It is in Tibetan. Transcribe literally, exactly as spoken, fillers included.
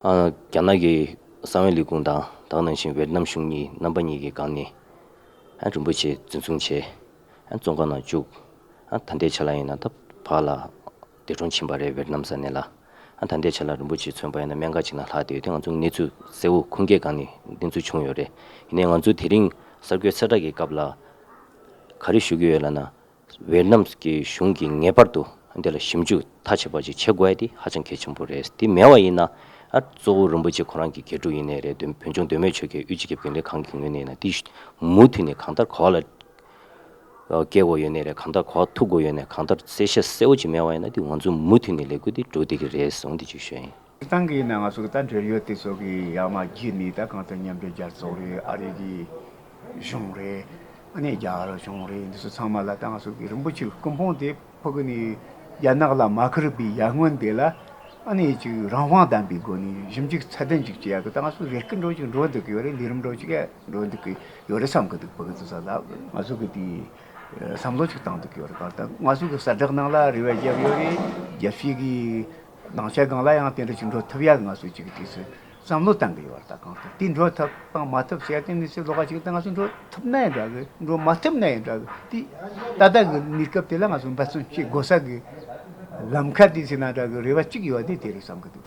ཨ། རྒྱ་ནག་གི་གསང་བའི་ལས་ཁུངས་དང་ད་ག་ནང་བཞིན་ཝེ་ཏི་ནམ་གཞུང་གཉིས་རྣམ་པ་གཉིས་ཀྱི་སྒང་ནས་ཨ་རིན་པོ་ཆེ་འཛིན་བཟུང་བྱས། ཨ་བཙོན་ཁང་ནང་བཅུག་ཨ་ད་ལྟའི་ཆ་ལ་ཡིན་ན་ད་ཕར་ལ་འདས་གྲོངས་ཕྱིན་པ་རེད། ཝེ་ཏི་ནམ་ས་གནས་ལ། ཨ་ད་ལྟའི་ཆ་ལ་རིན་པོ་ཆེ་མཚོན་པ་ཡིན་ན་སྨན་ཁང་ཅིག་ནང་ལྷག་བསྡད་ཡོད་དེ། ང་ཚོ་གནས་ཚུལ་གསལ་བོ་ཁུངས་སྐྱེལ་སྒང་ནས་གནས་ཚུལ་བྱུང་ཡོད་རེད། ཡིན་ནའི་ང་ཚོ་དེ་རིང་གསར་འགོད་གསལ་བསྒྲགས་ཀྱི་སྐབས་ལ་ག་རེ་ཞུ་གི་ཡོད་ལབ་ན། ཝེ་ཏི་ནམ་གྱི་གཞུང་གིས་ངེས་པར་དུ་འདི་ལ་ཞིབ་འཇུག་མཐའ་ཆད་པ་ཅིག་བྱེད་དགོས་ཡ་དེ་ཧ་ཅང་གལ་ཆེན་པོ་རེད། དེ་མེད་པ་ཡིན་ན་ཨ་གཙོ་བོ་རིན་པོ་ཆེ་ཁོ་རང་གི་དགེ་ཕྲུག་ཡིན་ནའི་རེད། བོད་བོད་ལྗོངས་མདོ་སྨད་ཆོལ་ཁའི་དབུས་སྤྱི་ཁྱབ་རྒན་ལས་ཁང་གི་ངོས་ནས་ཡིན་ན་དེ་མུ་མཐུད་ནས་གང་ལྟར་གོ་བ་ལ་སྐྱེལ་དགོས་ཡོད་ནའི་རེད། གང་ལྟར་གོ་བ་ཐུག་དགོས་ཡོད་ནའི་གང་ལྟར་གསལ་བཤད་གསལ་བོ་ཅིག་མེད་པ་ཡིན་ན་དེ་ང་ཚོ་མུ་མཐུད་ནས་ལས་འགུལ་དེ་འགྲོ་བསྡད་ཀྱི་རེད་གསུངས་དེ་ཅིག་ཞུ་ཡ་ཡིན། སྤྱིར་བཏང་གི་ཡིན་ན་ང་ཚོ་གི་ད་འབྲེལ་ཡོད་དེ་ཚོ་གི་ཡར་མར་བརྒྱུད་ནས་ད་གང་ལྟར་མཉམ་འབྲེལ་རྒྱལ་ཚོགས་རེད། ཨ་རི་གི་གཞུང་རེད། ཨ་ནི་རྒྱ་གར་གཞུང་རེད། འདི་ཚོ་ཚང་མ་ལ་ད་ང་ཚོ་གི་རིན་པོ་ཆེའི་སྐུ་ཕུང་དེ་ཕུ་གི་ནས་རྒྱ་ནག་ལ་མ་ཁུར་བའི་ཡར་སྔོན་དེ་ལ་ཨ་ནི་ཅིག་རང་དབང་ལྡན་པའི་སྒོ་ནས་ཞིབ་འཇུག་ཚད་ལྡན་ཅིག་བྱེད་ཡ་གི་ད་ང་ཚོ་རེ་སྐུལ་འགྲོ་ཅིག་འགྲོ་འདུག་གི་ཡོད་རེད། ལས་རིམ་འགྲོ་ཅིག་འགྲོ་འདུག་གི་ཡོད་རེད་བསམ་གི་འདུག་ཕུ་གི་དུ་ས་ལ་ང་ཚོ་གི་དེ་བསམ་བློ་ཅིག་བཏང་འདུག་གི་ཡོད་རེད། ག་ད་ང་ཚོ་གི་གསལ་བསྒྲགས་ནང་ལ་རེ་བ་བརྒྱབ་ཡོད་རེད། རྒྱལ་སྤྱི་གི་ནང་ཆོས་སྒང་ལ་ཡང་དེ་འདྲ་ཅིག་འགྲོ་ཐུབ་ཡག་ང་ཚོས་ཅིག་དུས་སུ་བསམ་བློ་བཏང་གི་ཡོད་རེད། ད་གང་ལྟར་དེ་འགྲོ་ཐུབ་དང་མ་ཐུབ་ཟེར་ཏེ་མི་སྲིད་ལོགས་ཀ་ཅིག་ད་ང་ཚོས་འགྲོ་ཐུབ་ན་ཡང་འདྲ་གི། འགྲོ་མ་ཐུབ་ན་ཡང་འདྲ་གི། དེ་ད་ལྟ་གི་གནས་སྐབས་དེ་ལ་ང་ཚོས་འབད་བརྩོན་བྱེད་དགོས་ས་གི་ལམ་ཁ་དེ་ཟེར་ན་འདྲ་གི། རེ་བ་གཅིག་ཡོད་དེ་དེ་རེད་བསམ་གི་འདུག